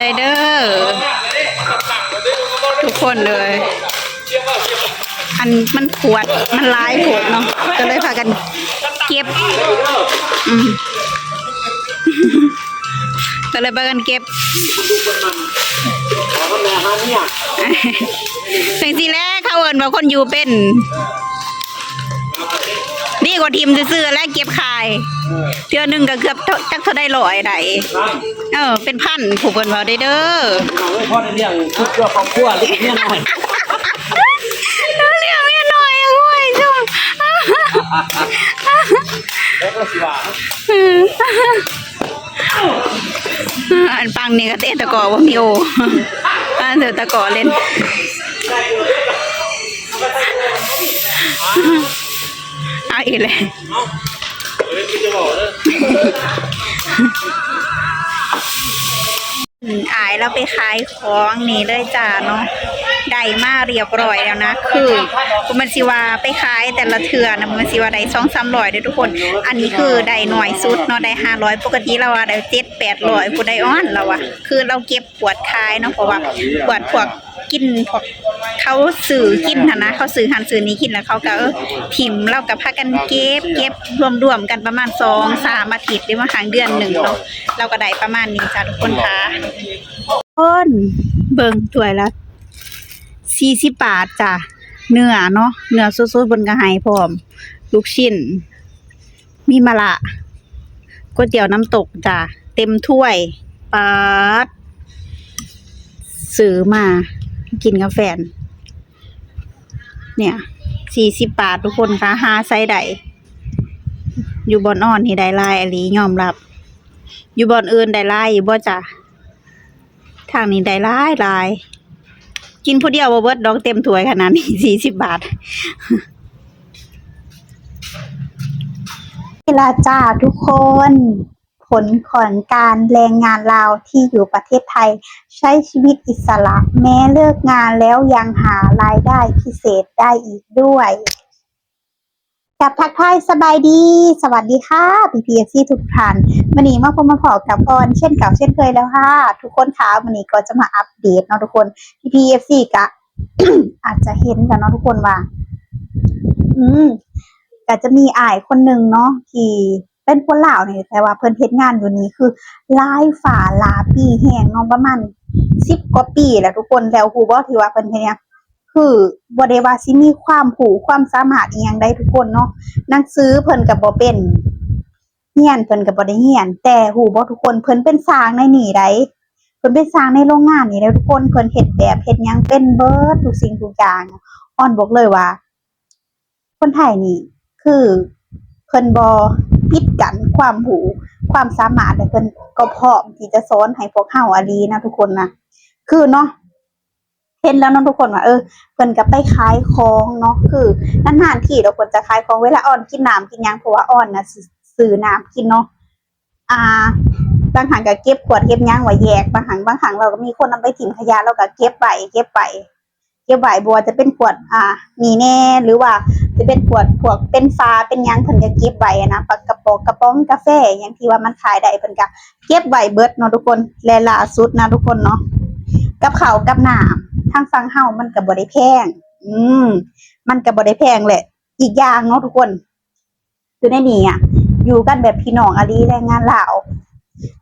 ໄດ້ເດີ ທຸກຄົນເລີຍ. ອັນມັນຂວດ ມັນຫຼາຍໂພດເນາະ ກໍເລີຍພາກັນເກັບ ອືມ ກໍເລີຍພາກັນເກັບ. ຈັ່ງຊີ້ແຫຼະ ເຂົາເອີ້ນວ່າຄົນຢູ່ເປັນ. ດີກວ່າຖິ້ມຊື່ໆ ແລະເກັບຂາຍ ເທື່ອໜຶ່ງກໍເກືອບເທົ່າ ຈັກເທົ່າໃດຮ້ອຍໄດ໋. ເອີ ເປັນພັນ ຜູ້ເພິ່ນເວົ້າໄດ້ເດີ. ພໍໄດ້ລ້ຽງຄອບຄົວ ລ້ຽງເມຍນ້ອຍ ລ້ຽງເມຍນ້ອຍ. ໂອ້ຍ ຊຸມ ແລ້ວກໍຊິວ່າ ອັນປັງນີ້ກໍເຕະຕະກໍບໍ່ມີໂອ ອັນເຕະຕະກໍເຫຼັ້ນ. ເອົາອີກແລ້ວ ອາຍລາວໄປຂາຍຂອງນີ້ເລີຍຈ້າເນາະ ໄດ້ມາຮຽບຮ້ອຍແລ້ວນະ. ຄືບໍ່ແມ່ນຊິວ່າໄປຂາຍແຕ່ລະເທື່ອນະ ບໍ່ແມ່ນຊິວ່າໄດ້ສອງສາມຮ້ອຍເດີ້ທຸກຄົນ. ອັນນີ້ຄືໄດ້ໜ້ອຍສຸດເນາະ ໄດ້ຫ້າຮ້ອຍ. ປົກກະຕິລາວວ່າໄດ້ເຈັດແປດຮ້ອຍພຸ້ນ ໄດ້ອອນລາວວ່າ. ຄືລາວເກັບຂວດຂາຍເນາະ ເພາະວ່າຂວດພວກກິນ ພວກເຂົາຊື້ກິນຫັ້ນນະ ເຂົາຊື້ຫັ້ນຊື້ນີ້ກິນ ແລ້ວເຂົາກໍ ເອີ ຖິ້ມ. ລາວກໍພາກັນເກັບ ເກັບລວມໆກັນປະມານສອງສາມອາທິດ ຫຼືວ່າຫາງເດືອນໜຶ່ງເນາະ ລາວກໍໄດ້ປະມານນີ້ຈ້າທຸກຄົນ. ຄົນເບິ່ງ ຖ້ວຍລະສີ່ສິບບາດຈ້າ ເນື້ອເນາະ ເນື້ອສົດໆ ເພິ່ນກໍໃຫ້ພ້ອມ ລູກຊິ້ນ ມີມະລະ ກ໋ວຍຕຽວນ້ຳຕົກຈ້າ ເຕັມຖ້ວຍ. ປາດ ຊື້ມາກິນກັບແຟນ ເນີ້ຍ ສີ່ສິບບາດທຸກຄົນ ຫາ ຫາໃສໄດ້. ຢູ່ບ່ອນອອນນີ້ໄດ້ຫຼາຍອີ່ຫຼີ ຍອມຮັບ. ຢູ່ບ່ອນອື່ນໄດ້ຫຼາຍຢູ່ບໍ່ຈ້າ? ທາງນີ້ໄດ້ຫຼາຍໆ ກິນຜູ້ດຽວບໍ່ເບິດດອກ ເຕັມຖ້ວຍຂະໜາດນີ້ ສີ່ສິບບາດ. ນີ້ລະຈ້າທຸກຄົນ ຜົນຂອງການແຮງງານລາວທີ່ຢູ່ປະເທດໄທ ໃຊ້ຊີວິດອິດສະຫຼະ ແມ້ເລີກງານແລ້ວຍັງຫາລາຍໄດ້ພິເສດໄດ້ອີກດ້ວຍ. ກັບທັກທາຍສະບາຍດີ ສະຫວັດດີຄ່ະ ພີ່ໆ ເອັຟຊີ ທຸກທ່ານ. ມື້ນີ້ມາພົບມາພໍ້ກັບອອນເຊັ່ນເກົ່າເຊັ່ນເຄີຍແລ້ວຄ່ະ ທຸກຄົນຄ່ະ. ມື້ນີ້ກໍຈະມາອັບເດດເນາະທຸກຄົນ ພີ່ໆ ເອັຟຊີ ກະ ອາດຈະເຫັນແລ້ວເນາະທຸກຄົນວ່າ ອືມ ກະຈະມີອ້າຍຄົນໜຶ່ງເນາະ ທີ່ເປັນຄົນລາວນີ້ ແຕ່ວ່າເພິ່ນເຮັດງານຢູ່ນີ້ຄືຫຼາຍຟ້າຫຼາຍປີແຮງເນາະ ປະມານສິບກວ່າປີແລ້ວທຸກຄົນ. ແລ້ວຮູ້ບໍ່ ທີ່ວ່າເພິ່ນເຮັດຫຍັງ? ຄືບໍ່ໄດ້ວ່າຊິມີຄວາມຮູ້ຄວາມສາມາດອີ່ຫຍັງໃດ໋ທຸກຄົນເນາະ ໜັງສືເພິ່ນກໍບໍ່ເປັນ ຮຽນເພິ່ນກໍບໍ່ໄດ້ຮຽນ. ແຕ່ຮູ້ບໍ່ທຸກຄົນ ເພິ່ນເປັນຊ່າງໃນນີ້ໃດ໋ ເພິ່ນເປັນຊ່າງໃນໂຮງງານນີ້ໃດ໋ທຸກຄົນ. ເພິ່ນເຮັດແບບເຮັດຫຍັງເປັນເບິດທຸກສິ່ງທຸກຢ່າງ. ອອນບອກເລີຍວ່າ ຄົນໄທນີ້ຄືເພິ່ນບໍ່ປິດກັ້ນຄວາມຮູ້ຄວາມສາມາດ ແລະ ເພິ່ນກໍພ້ອມທີ່ຈະສອນໃຫ້ພວກເຮົາອີ່ຫຼີນະທຸກຄົນນະ. ຄືເນາະ ເຫັນແລ້ວເນາະທຸກຄົນວ່າ ເອີ ເພິ່ນກໍໄປຂາຍຂອງເນາະ ຄືນານໆທີດອກເພິ່ນຈະຂາຍຂອງ ເວລາອອນກິນນ້ຳກິນຫຍັງ ເພາະວ່າອອນນະຊື້ ຊື້ນ້ຳກິນເນາະ. ອ່າ ບາງຄັ້ງກໍເກັບຂວດເກັບຫຍັງໄວ້ແຍກ ບາງຄັ້ງ ບາງຄັ້ງລາວກໍມີຄົນເອົາໄປຖິ້ມຂະຫຍະ ລາວກໍເກັບໄວ້ ເກັບໄວ້ ເກັບໄວ້ ບໍ່ວ່າຈະເປັນຂວດ ອ່າ ນີ້ແດ່ ຫຼືວ່າຈະເປັນຂວດພວກເປັນຝາເປັນຫຍັງ ເພິ່ນກໍເກັບໄວ້ນະ ປະ ກະປ໋ອງ ກະປ໋ອງກາແຟຫຍັງທີ່ວ່າມັນຂາຍໄດ້ ເພິ່ນກໍເກັບໄວ້ເບິດເນາະທຸກຄົນ. ແລະ ລ່າສຸດນະທຸກຄົນເນາະ ກັບເຂົ້າກັບນ້ຳທາງຝັ່ງເຮົາມັນກໍບໍ່ໄດ້ແພງ ອືມ ມັນກໍບໍ່ໄດ້ແພງ ແລະ ອີກຢ່າງເນາະທຸກຄົນ ຢູ່ໃນນີ້ອະ ຢູ່ກັນແບບພີ່ນ້ອງອີ່ຫຼີ ແຮງງານລາວ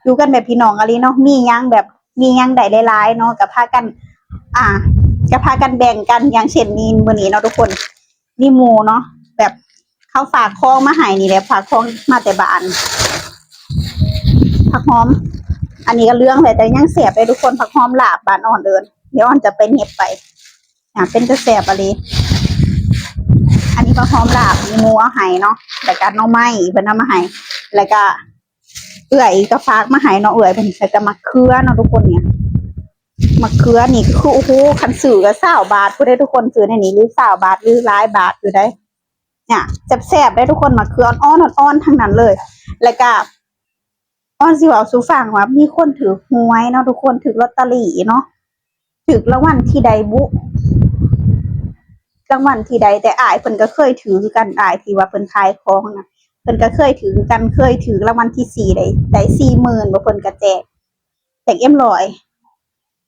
ຢູ່ກັນແບບພີ່ນ້ອງອີ່ຫຼີເນາະ ມີຫຍັງແບບ ມີຫຍັງໄດ້ຫຼາຍໆເນາະ ກໍພາກັນ ອ່າ ກໍພາກັນແບ່ງກັນ. ຢ່າງເຊັ່ນນີ້ ມື້ນີ້ເນາະທຸກຄົນ ມີໝູ່ເນາະ ແບບເຂົາຝາກຂອງມາໃຫ້ນີ້ແຫຼະ ຝາກຂອງມາແຕ່ບ້ານ ຜັກຫອມ ອັນນີ້ກໍເຫຼືອງແຫຼະ ແຕ່ຍັງແຊບເດ້ທຸກຄົນ ຜັກຫອມລາບ ບ້ານອອນເອີ້ນ ດຽວອອນຈະໄປເຫນັບໄປ ອ່າ ເປັນຕາແຊບອີ່ຫຼີ. ອັນນີ້ຜັກຫອມລາບ ມີໝູ່ເອົາໃຫ້ເນາະ ແລ້ວກະໜໍ່ໄມ້ເພິ່ນເອົາມາໃຫ້ ແລ້ວກະເອື້ອຍກໍຝາກມາໃຫ້ເນາະ ເອື້ອຍເພິ່ນ ແລ້ວກະໝາກເຂືອເນາະທຸກຄົນ. ນີ້ໝາກເຂືອນີ້ກໍຄື ໂອ້ໂຫ ຄັນຊື້ກໍຊາວບາດພຸ້ນເດ້ທຸກຄົນ ຊື້ໃນນີ້ຫຼືຊາວບາດ ຫຼືຫຼາຍບາດຢູ່ໃດ໋. ນີ້ແຊບໆເດ້ທຸກຄົນ ໝາກເຂືອອ່ອນໆ ອ່ອນໆ ທັງນັ້ນເລີຍ ແລ້ວກະ ອອນຊິເວົ້າສູ່ຟັງວ່າ ມີຄົນຖືກຫວຍເນາະທຸກຄົນ ຖືກລອດຕະລີເນາະ ຖືກລາງວັນທີໃດບຸ ລາງວັນທີໃດ ແຕ່ອ້າຍເພິ່ນກໍເຄີຍຖືກຄືກັນ ອ້າຍທີ່ວ່າເພິ່ນຂາຍຂອງນະ ເພິ່ນກໍເຄີຍຖືກຄືກັນ ເຄີຍຖືກລາງວັນທີສີ່ໄດ້ ໄດ້ສີ່ໝື່ນບໍ່ ເພິ່ນກໍແຈກ ແຈກເອັມຮ້ອຍ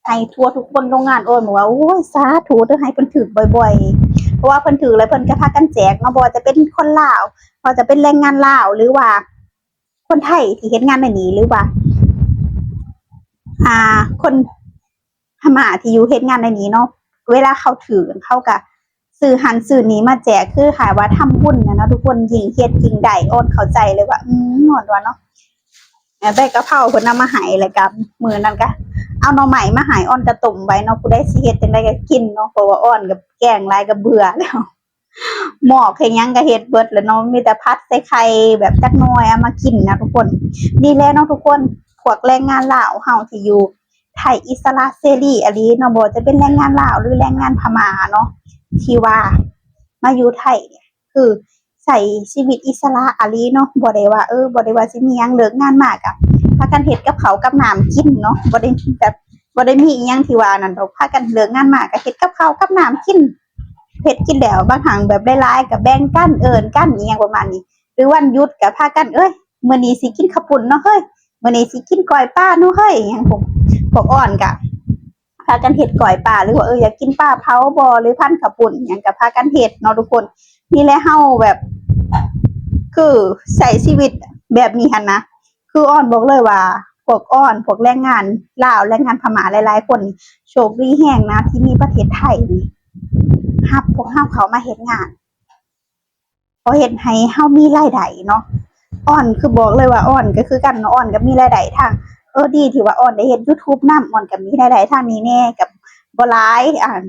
ໃຫ້ທົ່ວທຸກຄົນໂລງງານ. ໂອ້ຍ ບອກວ່າ ໂອ້ຍ ສາທຸເດີ້ ໃຫ້ເພິ່ນຖືກບໍ່ອຍໆ ເພາະວ່າເພິ່ນຖືກແລ້ວເພິ່ນກໍພາກັນແຈກເນາະ, ບໍ່ວ່າຈະເປັນຄົນລາວ ບໍ່ວ່າຈະເປັນແຮງງານລາວ ຫຼືວ່າຄົນໄທທີ່ເຮັດງານໃນນີ້ ຫຼືວ່າ ອ່າ ຄົນພະມ້າທີ່ຢູ່ເຮັດງານໃນນີ້ເນາະ, ເວລາເຂົາຖືກ ເຂົາກໍຊື້ຫັ້ນຊື້ນີ້ມາແຈກ ຄືຄ້າຍວ່າທຳບຸນນະເນາະທຸກຄົນ. ຍິ່ງເຮັດຍິ່ງໄດ້. ອອນເຂົ້າໃຈເລີຍວ່າ ອືມ ອອນວ່າເນາະ ໃບກະເພົາເພິ່ນນຳມາໃຫ້ ແລ້ວກະມື້ນັ້ນກະເອົາໜໍ່ໄມ້ມາໃຫ້ ອອນກະຕົ້ມໄວ້ເນາະ, ຜູ້ໃດຊິເຮັດຈັ່ງໃດກະກິນເນາະ ເພາະວ່າອອນກະແກງຫຼາຍກະເບື່ອແລ້ວ ໝໍ້ເຮັດຫຍັງກະເຮັດເບິດແລ້ວເນາະ, ມີແຕ່ຜັດໃສ່ໄຂ່ແບບຈັກໜ່ອຍເອົາມາກິນນະທຸກຄົນ. ນີ້ແຫຼະເນາະທຸກຄົນ ພວກແຮງງານລາວເຮົາທີ່ຢູ່ໄທອິດສະຫຼະເສລີອີ່ຫຼີເນາະ, ບໍ່ວ່າຈະເປັນແຮງງານລາວ ຫຼື ແຮງງານພະມ້າເນາະ ທີ່ວ່າມາຢູ່ໄທ ຄືໃຊ້ຊີວິດອິດສະຫຼະອີ່ຫຼີເນາະ, ບໍ່ໄດ້ວ່າ ເອີ ບໍ່ໄດ້ວ່າຊິມີຫຍັງ ເລີກງານມາກະພາກັນເຮັດກັບເຂົ້າກັບນ້ຳກິນເນາະ, ບໍ່ໄດ້ແບບ ບໍ່ໄດ້ມີອີ່ຫຍັງທີ່ວ່ານັ້ນດອກ, ພາກັນເລີກງານມາກະເຮັດກັບເຂົ້າກັບນ້ຳກິນ, ເຮັດກິນແລ້ວບາງຄັ້ງແບບຫຼາຍໆກະແບ່ງກັນ ເອີ້ນກັນອີ່ຫຍັງປະມານນີ້, ຫຼືວັນຢຸດກະພາກັນ ເອີຍ ມື້ນີ້ຊິກິນເຂົ້າປຸ້ນເນາະເຮີ້ຍ ມື້ນີ້ຊິກິນກ້ອຍປາເນາະເຮີ້ຍ ອີ່ຫຍັງ ພວກ ພວກອອນກະ ພາກັນເຮັດກ້ອຍປາ ຫຼືວ່າ ເອີ ຢາກກິນປາເຜົາບໍ່ ຫຼືພັນເຂົ້າປຸ້ນຫຍັງກະພາກັນເຮັດເນາະທຸກຄົນ. ນີ້ແຫຼະ ເຮົາແບບ ຄືໃຊ້ຊີວິດແບບນີ້ຫັ້ນນະ, ຄືອອນບອກເລີຍວ່າ ພວກອອນ ພວກແຮງງານລາວ ແຮງງານພະມ້າຫຼາຍໆຄົນນີ້ ໂຊກດີແຮງນະ ທີ່ມີປະເທດໄທນີ້ຮັບພວກເຮົາເຂົ້າມາເຮັດງານ ກໍເຮັດໃຫ້ເຮົາມີລາຍໄດ້ເນາະ. ອອນຄືບອກເລີຍວ່າອອນກໍຄືກັນເນາະ, ອອນກໍມີລາຍໄດ້ທາງ ເອີ ດີທີ່ວ່າອອນໄດ້ເຮັດຢູທູບນຳ, ອອນກໍມີລາຍໄດ້ທາງນີ້ແດ່ ກໍບໍ່ຫຼາຍ ອ່າ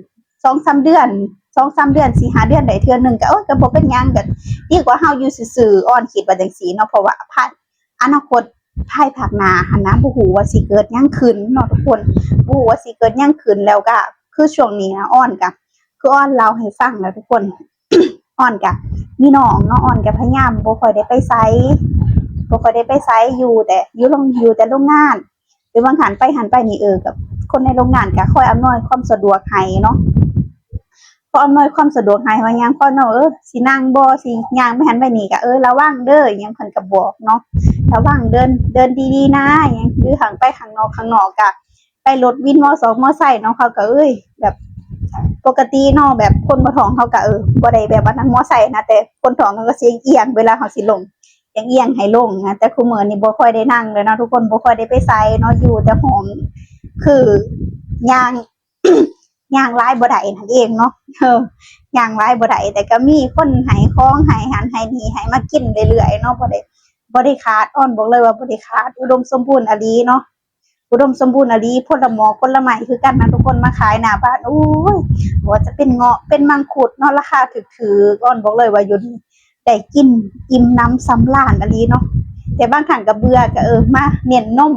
ສອງສາມເດືອນ ສອງສາມເດືອນ ສີ່ຫ້າເດືອນໄດ້ເທື່ອໜຶ່ງ ກໍ ໂອ້ຍ ກໍບໍ່ເປັນຫຍັງ ກໍດີກວ່າເຮົາຢູ່ຊື່ໆ. ອອນຄິດວ່າຈັ່ງຊີ້ເນາະ, ເພາະວ່າພາຍ ອະນາຄົດພາຍພາກໜ້າຫັ້ນນະ ບໍ່ຮູ້ວ່າຊິເກີດຫຍັງຂຶ້ນເນາະທຸກຄົນ, ບໍ່ຮູ້ວ່າຊິເກີດຫຍັງຂຶ້ນ. ແລ້ວກໍຄືຊ່ວງນີ້ນະ ອອນກໍ ຄືອອນເລົ່າໃຫ້ຟັງນະທຸກຄົນ, ອອນກະມີນ້ອງເນາະ, ອອນກະພະຍາຍາມບໍ່ຄ່ອຍໄດ້ໄປໃສ ບໍ່ຄ່ອຍໄດ້ໄປໃສ ຢູ່ແຕ່ ຢູ່ໂຮງ ຢູ່ແຕ່ໂຮງງານ ຫຼືບາງຄັ້ງໄປຫັ້ນໄປນີ້ ເອີ ກັບຄົນໃນໂຮງງານກະຄອຍອຳນວຍຄວາມສະດວກໃຫ້ເນາະ, ຄອຍອຳນວຍຄວາມສະດວກໃຫ້ ວ່າຫຍັງ ຄອຍເນາະ ເອີ ຊິນັ່ງບໍ່ ຊິຍ່າງໄປຫັ້ນໄປນີ້ກະ ເອີ ລະວັງເດີ ອີ່ຫຍັງເພິ່ນກະບອກເນາະ, ລະວັງເດີນ ເດີນດີໆນາ ອີ່ຫຍັງ ຫຼືຫາກໄປຂ້າງນອກ ຂ້າງນອກກະ ໄປລົດວິນມໍສອກມໍໄຊເນາະ, ເຂົາກໍ ເອີຍ ແບບປົກກະຕິເນາະ ແບບຄົນບໍ່ທ້ອງເຂົາກໍ ເອີ ບໍ່ໄດ້ແບບວ່ານັ່ງມໍໄຊນະ, ແຕ່ຄົນທ້ອງເຂົາກໍຊິອຽງເວລາເຮົາຊິລົງ ອຽງໆໃຫ້ລົງນະ. ແຕ່ຄຸມື້ນີ້ບໍ່ຄ່ອຍໄດ້ນັ່ງເລີຍເນາະທຸກຄົນ, ບໍ່ຄ່ອຍໄດ້ໄປໃສເນາະ, ຢູ່ແຕ່ຫ້ອງ ຄືຍ່າງ ຍ່າງຫຼາຍບໍ່ໄດ້ນັ້ນເອງເນາະ, ເອີ ຍ່າງຫຼາຍບໍ່ໄດ້ ແຕ່ກໍມີຄົນໃຫ້ຂອງ ໃຫ້ຫັ້ນໃຫ້ນີ້ ໃຫ້ມາກິນເລື້ອຍໆເນາະ, ບໍ່ໄດ້ ບໍ່ໄດ້ຂາດ. ອອນບອກເລີຍວ່າບໍ່ໄດ້ຂາດ ອຸດົມສົມບູນອີ່ຫຼີເນາະ. ອຸດົມສົມບູນອີ່ຫຼີ, ຜົນລະໝອກຜົນລະໄມ້ຄືກັນນະທຸກຄົນ ມາຂາຍໜ້າບ້ານ. ໂອ້ຍ ບໍ່ວ່າຈະເປັນເງາະ ເປັນມັງຄຸດເນາະ ລາຄາຖືກໆ, ອອນບອກເລີຍວ່າຢູ່ນີ້ໄດ້ກິນອີ່ມໜຳສຳລານອີ່ຫຼີເນາະ. ແຕ່ບາງຄັ້ງກໍເບື່ອ ກໍ ເອີ ມາເນັ້ນນົມ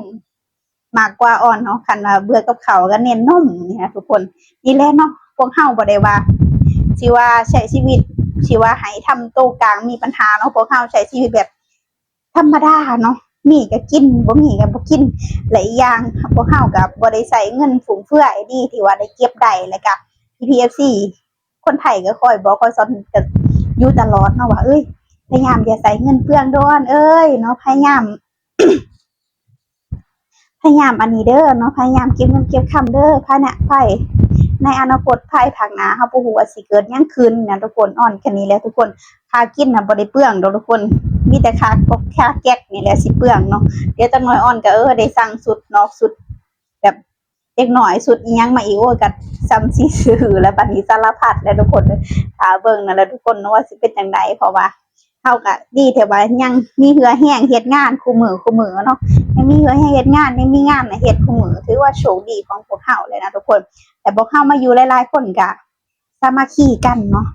ມາກກວ່າອອນເນາະ, ຄັນວ່າເບື່ອກັບເຂົ້າກໍເນັ້ນນົມນີ້ນະທຸກຄົນ. ນີ້ແຫຼະເນາະ ພວກເຮົາບໍ່ໄດ້ວ່າ ຊິວ່າໃຊ້ຊີວິດ ຊິວ່າໃຫ້ທຳໂຕກາງມີບັນຫາເນາະ, ພວກເຮົາໃຊ້ຊີວິດແບບ ທຳມະດາເນາະ, ມີກໍກິນ ບໍ່ມີກໍບໍ່ກິນ. ແລະ ອີກຢ່າງ ພວກເຮົາກໍບໍ່ໄດ້ໃຊ້ເງິນຟຸມເຟືອຍ ດີທີ່ວ່າໄດ້ເກັບໄດ້. ແລ້ວກໍ ພີພີເອັຟຊີ ຄົນໄທກໍຄອຍບອກຄອຍສອນຢູ່ຕະຫຼອດເນາະວ່າ ເອີຍ ພະຍາຍາມຢ່າໃຊ້ເງິນເປືອງເດີອ້ອນເອີຍເນາະ, ພະຍາຍາມ ພະຍາຍາມອັນນີ້ເດີເນາະ, ພະຍາຍາມເກັບເງິນເກັບຄຳເດີ. ພາຍໃນ ພາຍໃນອະນາຄົດ ພາຍພາກໜ້າ ເຮົາບໍ່ຮູ້ວ່າຊິເກີດຫຍັງຂຶ້ນນະທຸກຄົນ. ອອນແຄ່ນີ້ແຫຼະທຸກຄົນ, ຄ່າກິນນະບໍ່ໄດ້ເປືອງດອກທຸກຄົນ, ມີແຕ່ຄ່າກອກຄ່າແກັກນີ້ແຫຼະຊິເປືອງເນາະ. ດຽວຈັກໜ້ອຍອອນກໍ ເອີ ໄດ້ສັ່ງຊຸດນອກ ຊຸດແບບເດັກນ້ອຍ ຊຸດອີ່ຫຍັງມາອີກ, ໂອ້ຍ ກໍສ່ຳຊິຊື້ແລ້ວ ບັດນີ້ສາລະພັດແລ້ວທຸກຄົນເອີຍ. ຖ້າເບິ່ງນັ້ນແຫຼະທຸກຄົນເນາະ ວ່າຊິເປັນຈັ່ງໃດ ເພາະວ່າ ເຮົາກະດີແຕ່ວ່າຍັງມີເຫື່ອແຮງເຮັດງານຄູ່ມື້ ຄູ່ມື້ເນາະ, ຍັງມີເຫື່ອແຮງເຮັດງານ ຍັງມີງານໃຫ້ເຮັດຄູ່ມື້ ຖືວ່າໂຊກດີຂອງພວກເຮົາເລີຍນະທຸກຄົນ. ແຕ່ພວກເຮົາມາຢູ່ຫຼາຍໆຄົນກະສາມັກຄີກັນເນາະ,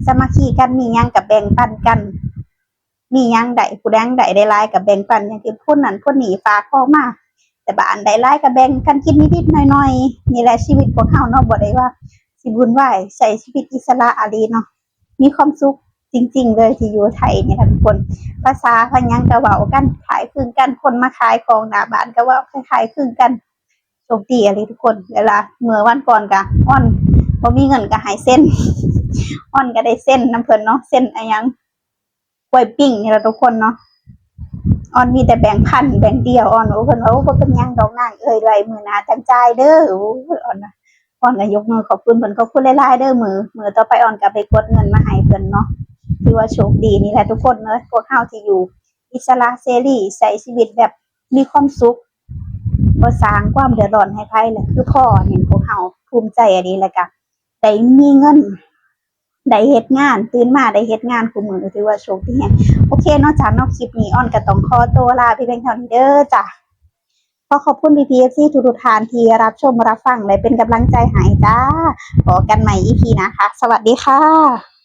ສາມັກຄີກັນ ມີຫຍັງກະແບ່ງປັນກັນ, ມີຫຍັງໄດ້ ຜູ້ໃດໄດ້ຫຼາຍກະແບ່ງປັນ, ຢ່າງທີ່ຄົນນັ້ນຄົນນີ້ຝາກຂອງມາແຕ່ບ້ານ ໄດ້ຫຼາຍກະແບ່ງກັນກິນນິດໆໜ້ອຍໆ. ນີ້ແຫຼະຊີວິດພວກເຮົາເນາະ, ບໍ່ໄດ້ວ່າຊິວຸ່ນວາຍ, ໃຊ້ຊີວິດອິດສະຫຼະອີ່ຫຼີເນາະ. ມີຄວາມສຸກຈິງໆເລີຍທີ່ຢູ່ໄທນີ້ນະທຸກຄົນ. ພາສາພາຫຍັງກໍເວົ້າກັນຄ້າຍຄືກັນ, ຄົນມາຂາຍຂອງໜ້າບ້ານກໍເວົ້າຄ້າຍໆຄືກັນ. ໂຊກດີອີ່ຫຼີທຸກຄົນ. ເວລາເມື່ອວັນກ່ອນກໍ ອອນບໍ່ມີເງິນກໍໃຫ້ເຊັນ, ອອນກໍໄດ້ເຊັນນຳເພິ່ນເນາະ, ເຊັນອີ່ຫຍັງ ກ້ວຍປີ້ງນີ້ລະທຸກຄົນເນາະ. ອອນມີແຕ່ແບ່ງພັນແບ່ງດຽວ ອອນ ໂອ້ ເພິ່ນວ່າ ໂອ້ ບໍ່ເປັນຫຍັງດອກນາງເອີຍ ໄວ້ມື້ໜ້າຈັ່ງຈ່າຍເດີ. ໂອ້ຍ ອອນນະ ອອນກໍຍົກມືຂອບຄຸນເພິ່ນ ຂອບຄຸນຫຼາຍໆເດີ. ມື້ ມື້ຕໍ່ໄປອອນກໍໄປກົດເງິນມາໃຫ້ເພິ່ນເນາະ. ຖືວ່າໂຊກດີນີ້ແຫຼະທຸກຄົນເອີຍ ພວກເຮົາທີ່ຢູ່ອິດສະຫຼະເສລີ ໃຊ້ຊີວິດແບບມີຄວາມສຸກ ບໍ່ສ້າງຄວາມເດືອດຮ້ອນໃຫ້ໃຜ ແລະ ຄືພໍ່ນີ້ ພວກເຮົາພູມໃຈອີ່ຫຼີ ແລ້ວກໍໄດ້ມີເງິນ ໄດ້ເຮັດງານ ຕື່ນມາໄດ້ເຮັດງານຄູ່ມື້ ຖືວ່າໂຊກດີແຮງ. ໂອເຄເນາະ ຈາກເນາະ ຄລິບນີ້ອອນກໍຕ້ອງຂໍຕົວລາໄປພຽງເທົ່ານີ້ເດີຈ້າ. ຂໍຂອບຄຸນພີ່ໆ ເອັຟຊີ ທຸກໆທ່ານທີ່ຮັບຊົມຮັບຟັງ ແລະ ເປັນກຳລັງໃຈໃຫ້ຈ້າ. ພໍ້ກັນໃໝ່ ອີພີ ໜ້າຄ່ະ. ສະຫວັດດີຄ່ະ.